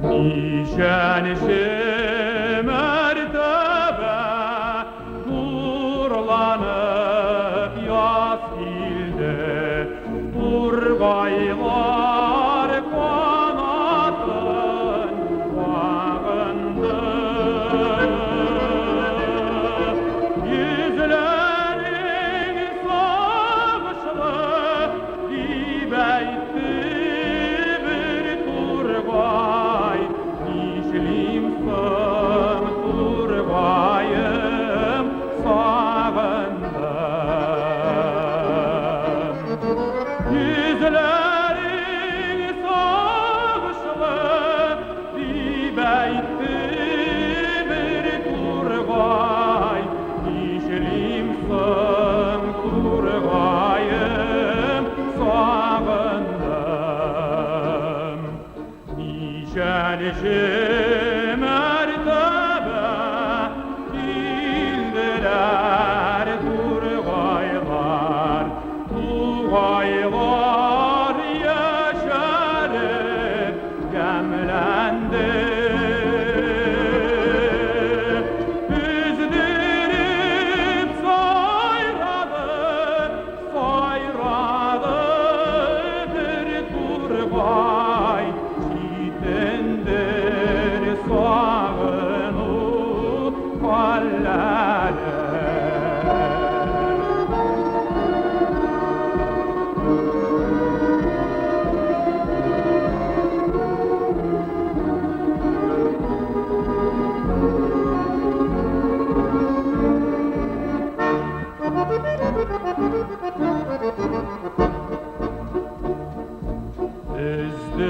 Ничәнче мәртәбә нурланып яз килде, Тургайлар канатын кагынды. Йөзләрең сагышлы, дип әйтте бер тургай, Нишлим соң, тургаем, сагындым. Йөзләрең сагышлы, дип әйтте бер тургай, Нишлим соң, тургаем, сагындым. Ничәнче мәртәбә килделәр тургайлар, Тугайлар яшәреп ямьләнде. Өздереп сайрады, сайрады бер тургай, Читендер сагыну хәлләре.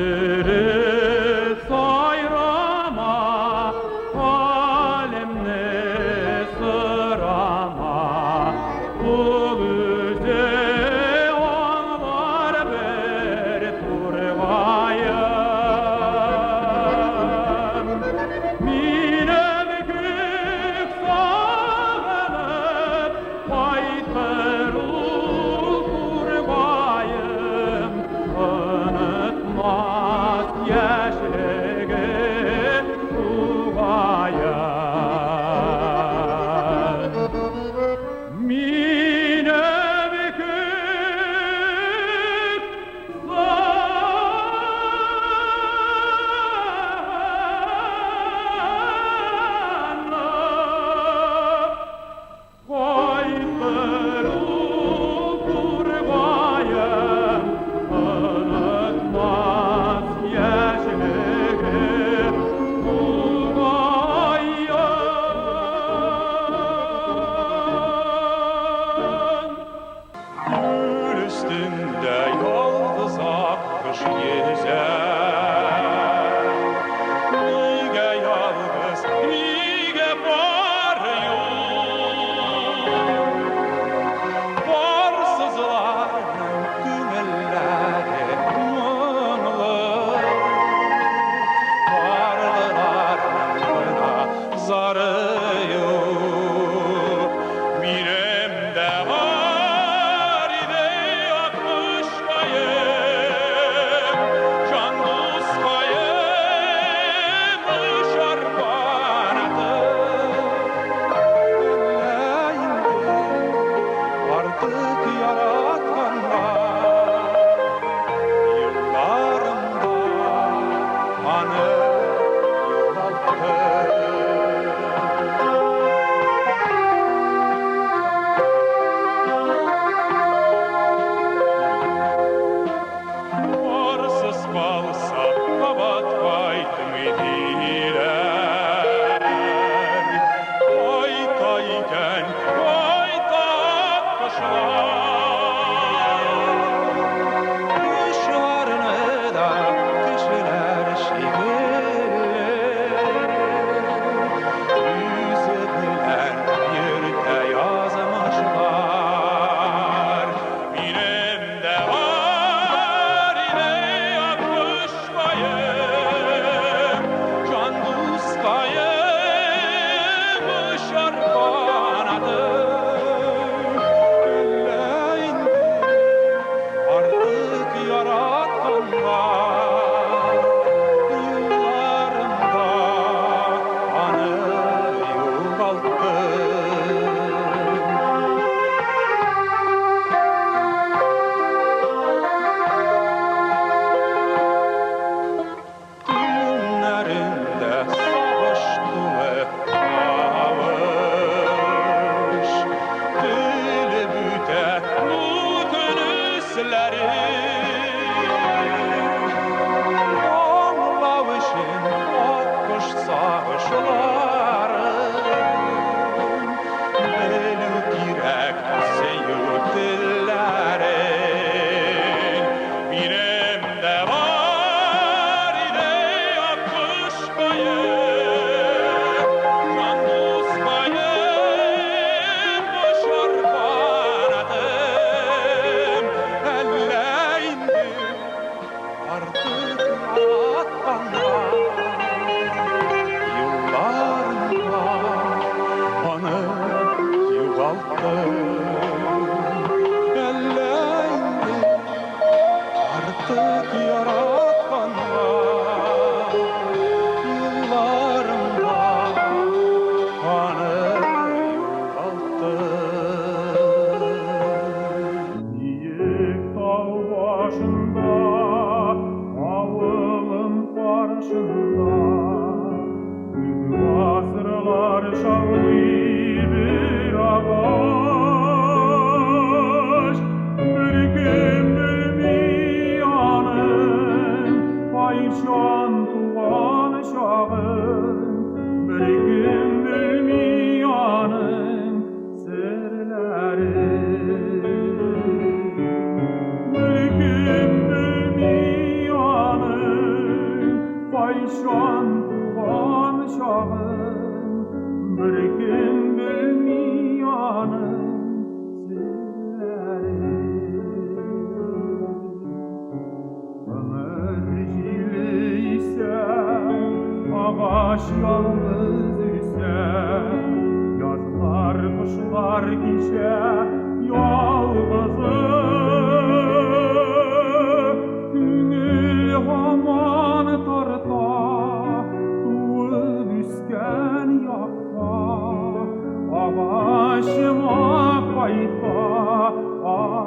Өздереп сайрама, хәлемне сорама, Ул үзе аңлар бер тургаем. Минем күк сагынып кайтыр ул тургаем, Онытмас яшьлеге тугаен. Минем күк сагынып кайтыр ул тургаем, Онытмас яшьлеге тугаен. Күл өстендә ялгыз аккош йөзә. Нигә ялгыз, нигә пар юк? Парсызларның күңелләре моңлы, парлыларның гына зары юк. Минем дә бар иде аккошкаем, җан дускаем, очар канатым. Әллә инде артык яратканга, елларымда аны югалттым.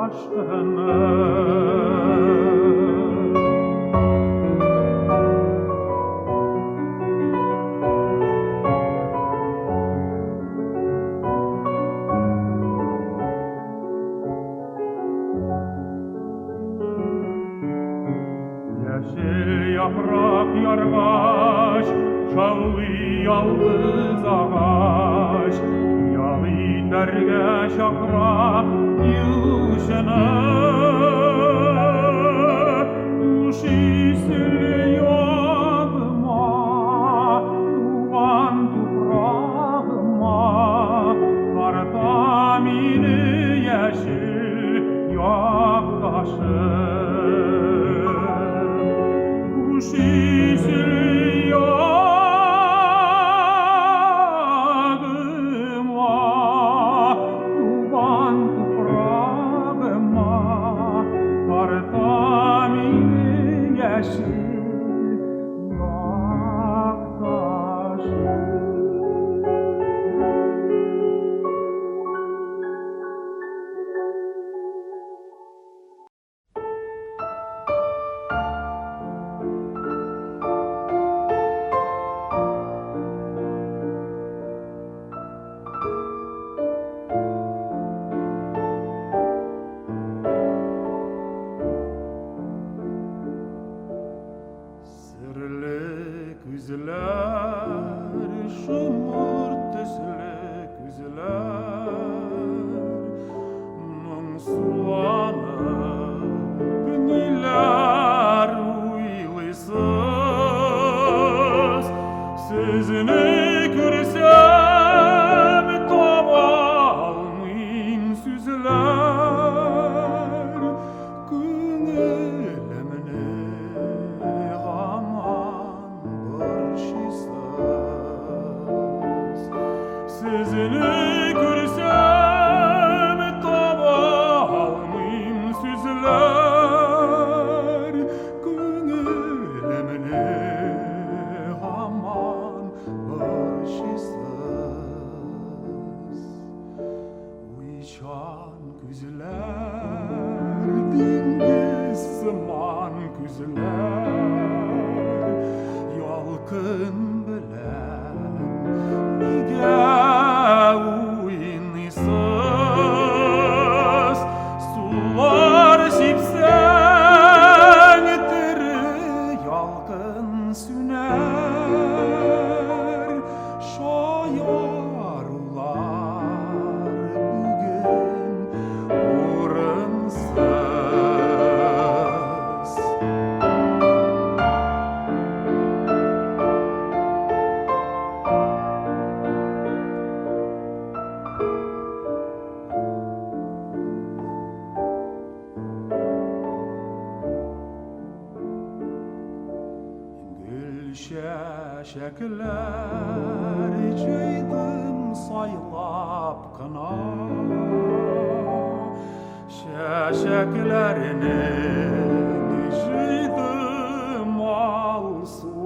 aşkını. Yeşil yaprak yargaç, şanlı yalnız ağaç, Yalı derge şakra yuşana. Uşisil yağma, tuğan toprağıma, Karta mini yeşil yaktaşım. Uşisil yağıma, tuğan toprağıma, Karta mini yeşil yaktaşım. Sirli güzler, şumur tüslü güzler, Моңсуланып ниләр уйлыйсыз? Сезне күрсәм таба алмыйм сүзләр, Күңелемне һаман борчыйсыз. Сезне күрсәм таба алмыйм сүзләр, Күңелемне һаман борчыйсыз. Уйчан күзләр, диңгез сыман күзләр, Ялкын белән нигә уйныйсыз? Сулар сипсәң тере ялкын сүнәр, Шаярулар бүген урынсыз. Гөл чәчәкләр җыйдым сайлап кына, Чәчәкләрнең җыйдым алсуын.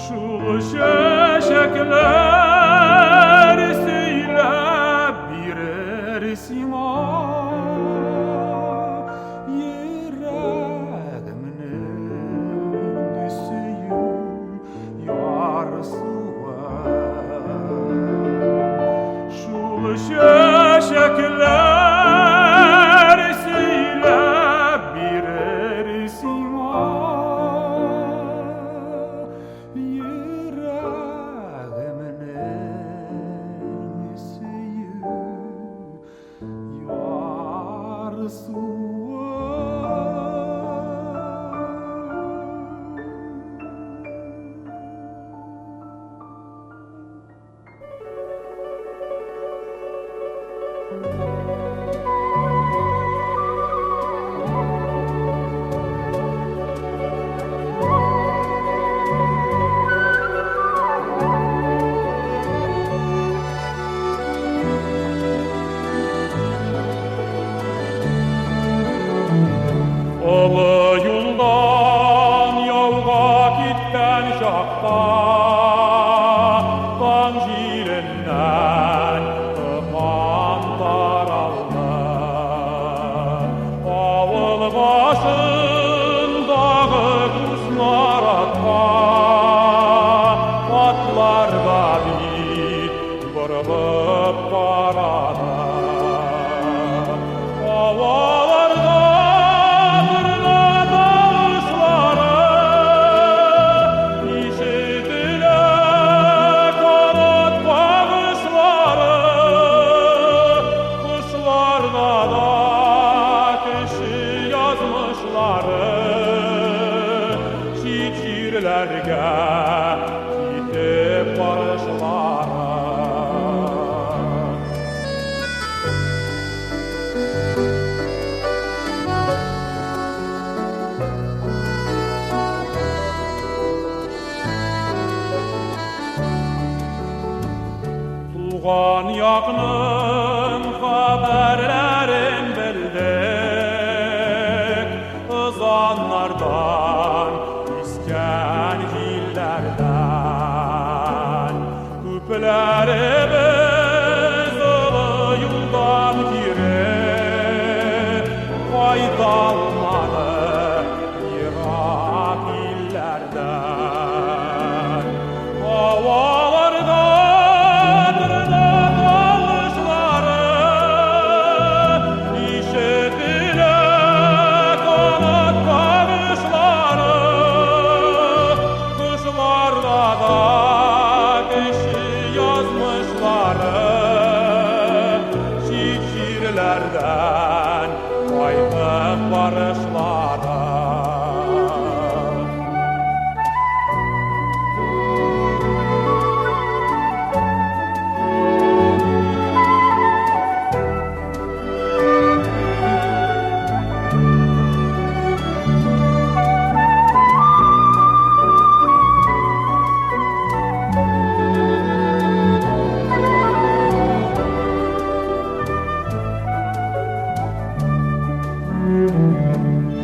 Шул чәчәкләр сөйләп бирер сиңа Йөрәгемнең сөю ярсуын. Шул чәчәкләр сөйләп бирер сиңа Йөрәгемнең Ташларга бит борылып карады. Һаваларда торна тавышлары, ишетелә канат кагышлары. Кошларда да кеше язмышлары, чит җирләргә китеп барышлары. Туган якның хәбәрләрен белдек, ызаннардан, искән җилләрдән. Күпләребез олы юлдан кире кайта алмады ерак илләрдән. Һаваларда торна тавышлары, ишетелә канат кагышлары. Кошларда да кеше язмышлары, чит җирләрдән кайтып барышлары.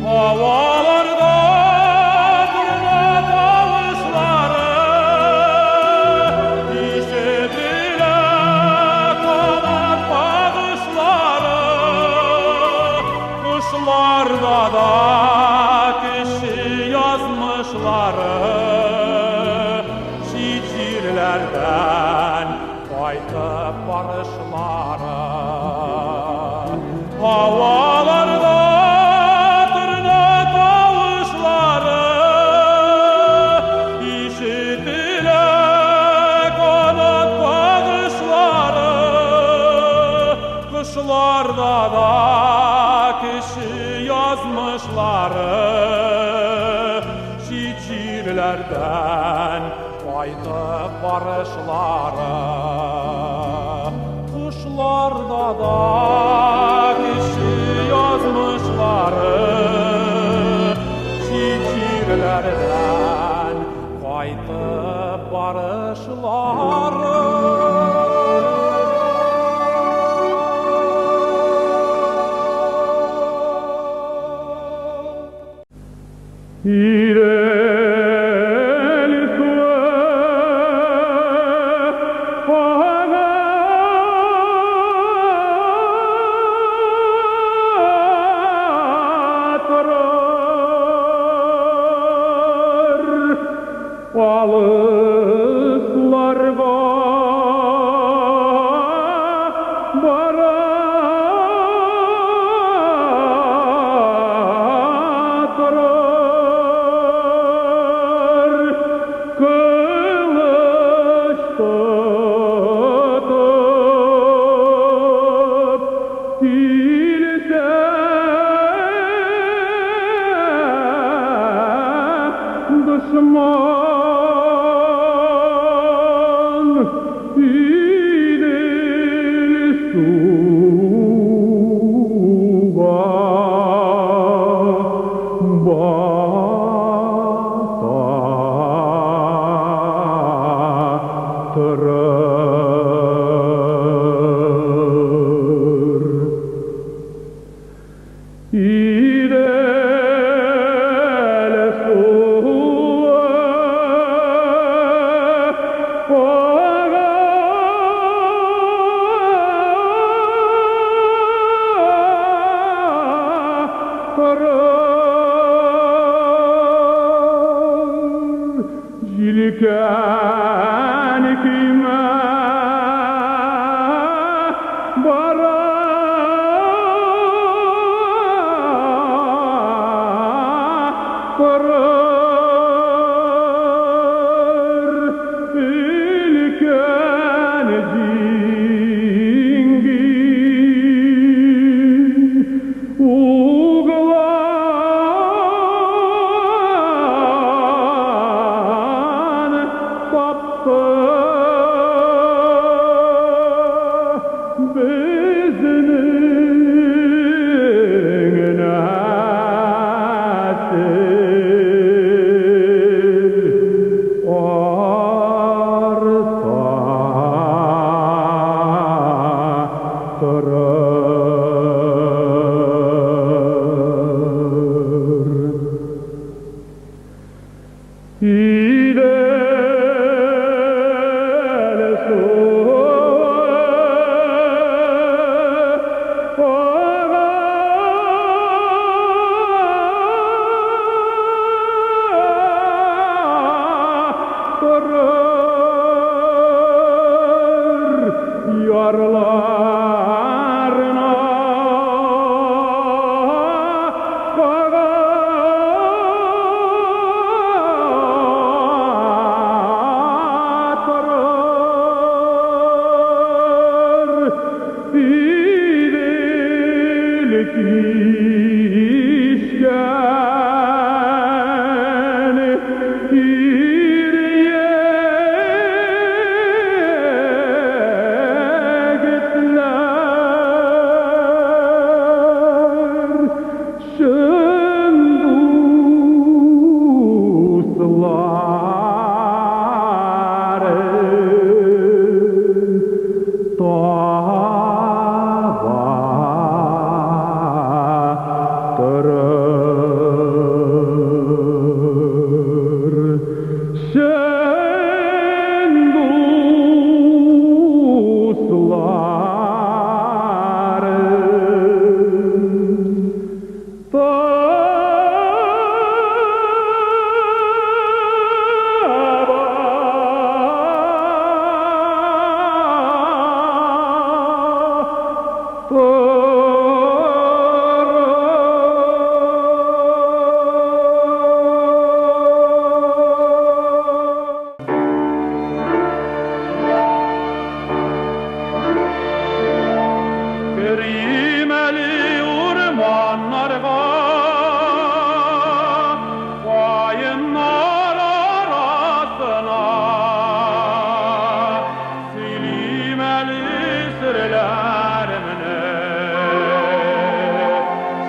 Havalarda turna tavuşları, işitile kanat bağışları. Kuşlarda da kişi yazmışları, çit yerlerden kaytıp barışları. Havalarda turna tavuşları, işitile kanat bağışları. Kuşlarda da kişi yazmışları, çit yerlerden kaytıp barışları. Kuşlarda da kişi yazmışları, çit yerlerden kaytıp barışları. İlel Alıslar var. Безнең нәсел арта торыр. İdel suyu ağar yarlarına ağar İdil kişken ир егетләр чын дуслары таба торыр. Чын дуслары таба торыр. Керимәле урманнарга, каеннар арасына, сөйлим әле серләремне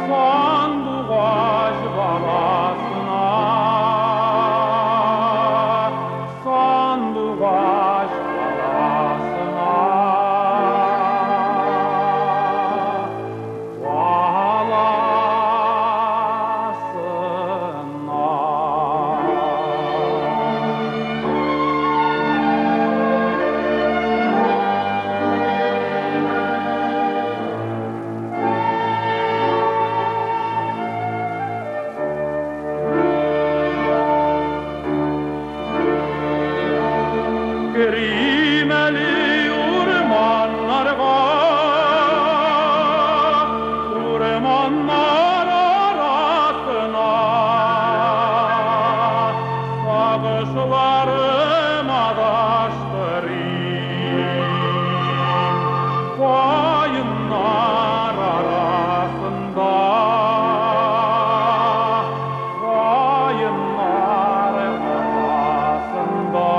сандугач баласына, сандугач баласына. Керимәле урманнарга, урманнар арасына, сагышларым адаштырым, каеннар арасында, каеннар арасында.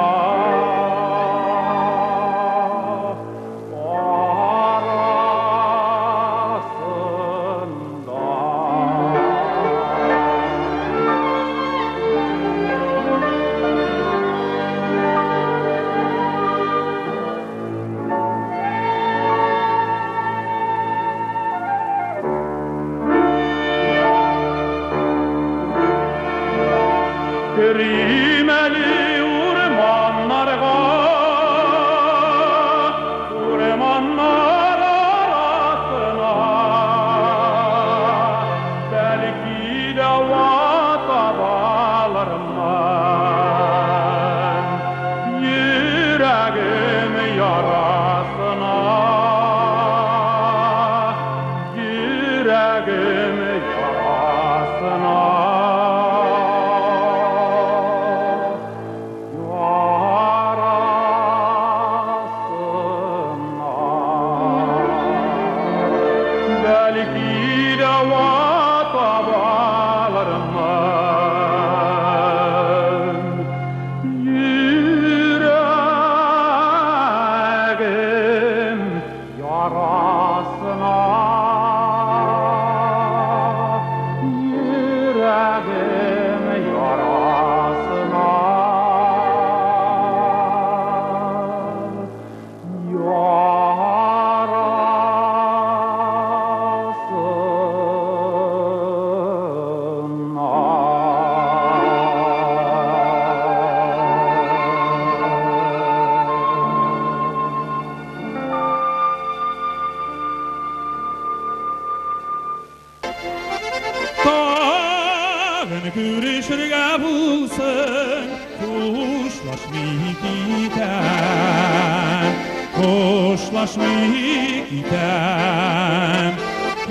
Күрешергә булсын, хушлашмый китәм, хушлашмый китәм.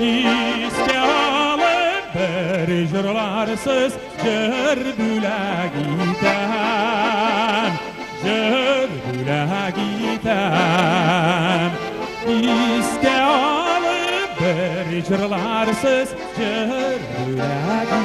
Искә алып бер җырларсыз җыр бүләк итәм, җыр бүләк итәм. Искә алып бер җырларсыз җыр бүләк итәм.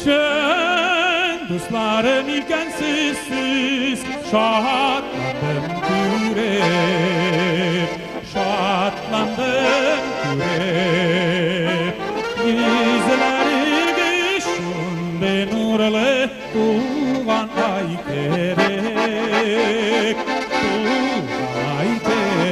Чын дусларым икәнсез сез, шатландым күреп, шатландым күреп. Йөзләрегез шундый нурлы тулган ай кебек, тулган ай кебек.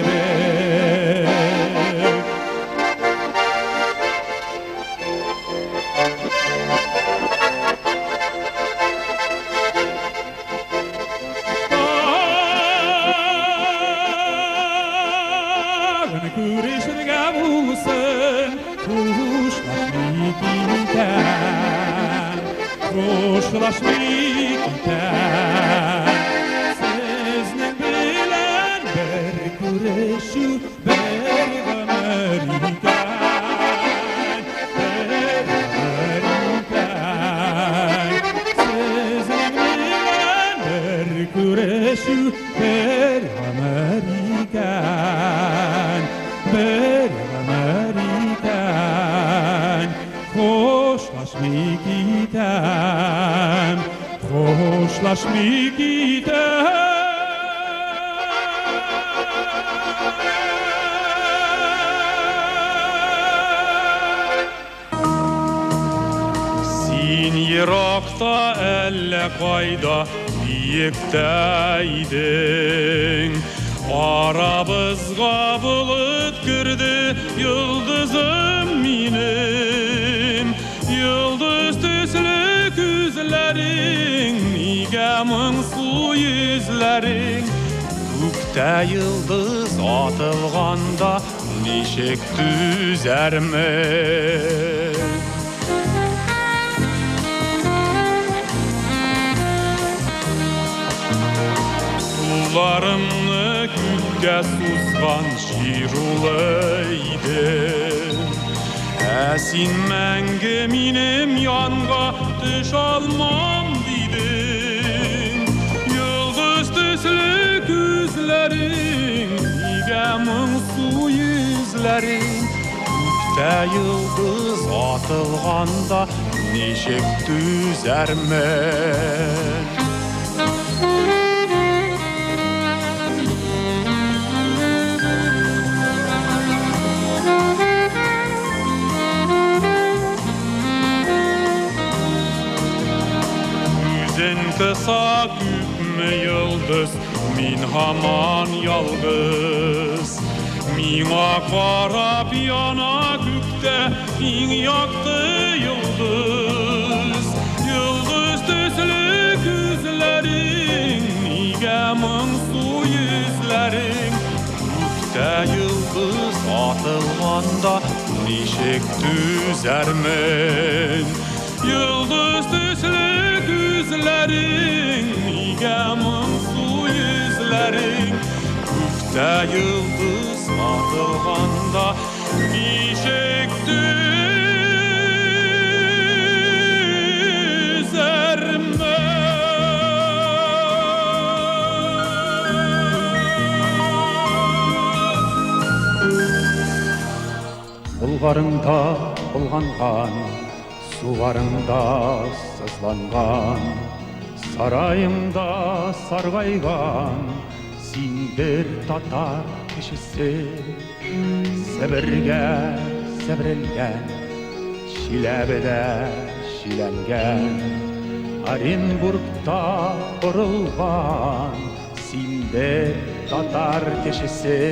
Тагын күрешергә булсын, хушлашмый китәм, хушлашмый китәм. Сезнең белән бер күрешү бер гомер икән, бер гомер икән. Сезнең белән бер күрешү бер гомер икән, бер гомер икән. Хушлашмый китәм, хушлашмый китәм. Син еракта әллә кайда биектә идең. Арабызга болыт керде, йолдызым минем. Йолдыз төсле күзләрең, нигә моңсу йөзләрең? Күктә йолдыз атылганда ничек түзәрмен? Кулларымны күккә сузган җир улы идем. Ә син мәңге минем янга төшә алмам дидең. Йолдыз төсле күзләрең, нигә моңсу йөзләрең? Күктә йолдыз атылганда ничек түзәрмен? Күзен кыса күпме йолдыз, мин һаман ялгыз. Миңа карап яна күктә иң якты йолдыз. Йолдыз төсле күзләрең, нигә моңсу йөзләрең? Күктә йолдыз атылганда ничек түзәрмен? Йолдыз төсле күзләрең, нигә моңсу йөзләрең? Күктә йолдыз атылганда ничек түзәрмен? Болгарыңда болганган, Суварыңда сызланган, Сарайыңда саргайган, Син бер татар кешесе, Себергә себерелгән, Чиләбедә чиләнгән, Оренбургта корылган, Син бер татар кешесе.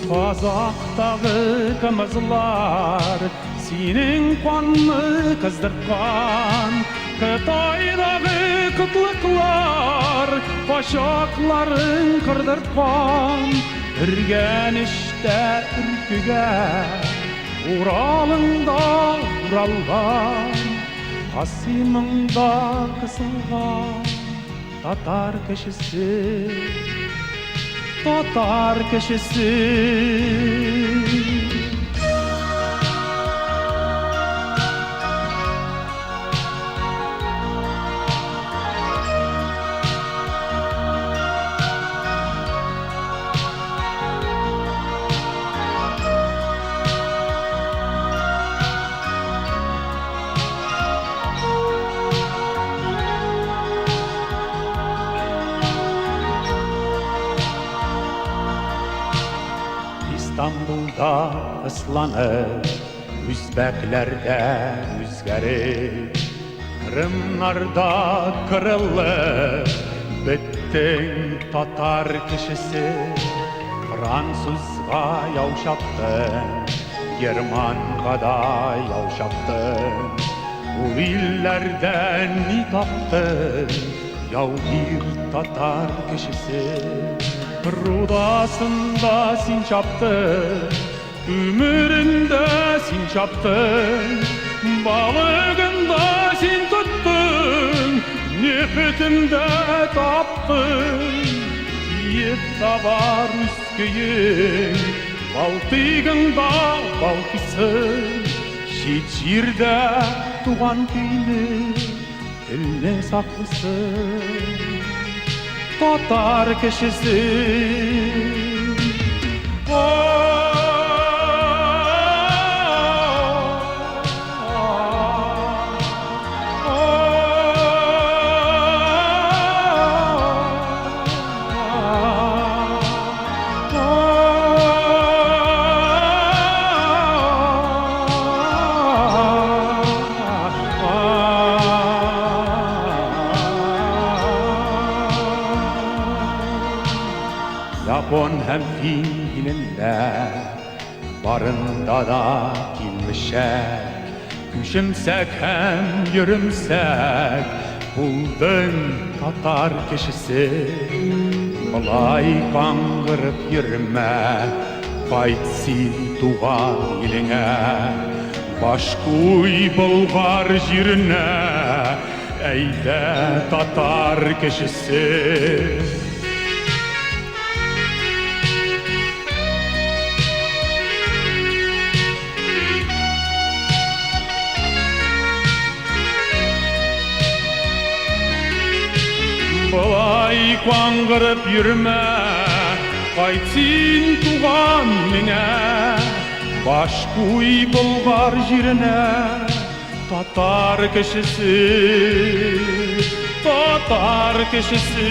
Казактагы кымызлар синең канны кыздырткан. Кытайдагы кытлыклар качакларын кырдырткан. Өргәнештә өркегә, Уралыңда уралган, Касыймыңда кысылган татар кешесе, татар кешесе. Истанбулда ысланып, үзбәкләрдән үзгәреп, Кырымнарда кырылып, беттең татар кешесе. Французга яу чаптың, Германга да яу чаптың. Ул илләрдән ни таптың, яугир татар кешесе? Рудасында син чаптың, Күмерендә син чаптың, балыгында син тоттың, нефтендә таптың. Киевта бар үз көең, Балтыйгыңда балкыйсың. Чит җирдә туган көйне, телне саклыйсың. Татар кешесе. Япон һәм фин илендә барында да килмешәк, күчемсәк һәм йөремсәк булдың татар кешесе. Болай каңгырып йөрмә, кайт син туган илеңә. Баш куй Болгар җиренә, әйдә татар кешесе. Болай каңгырып йөрмә, кайт син туган илеңә. Баш куй Болгар җиренә, татар кешесе, татар кешесе.